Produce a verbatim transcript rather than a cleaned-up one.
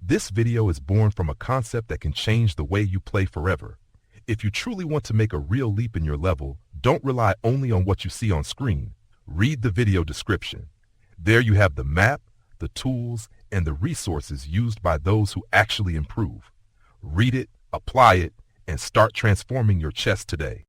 This video is born from a concept that can change the way you play forever. If you truly want to make a real leap in your level, don't rely only on what you see on screen. Read the video description. There you have the map, the tools, and the resources used by those who actually improve. Read it, apply it, and start transforming your chess today.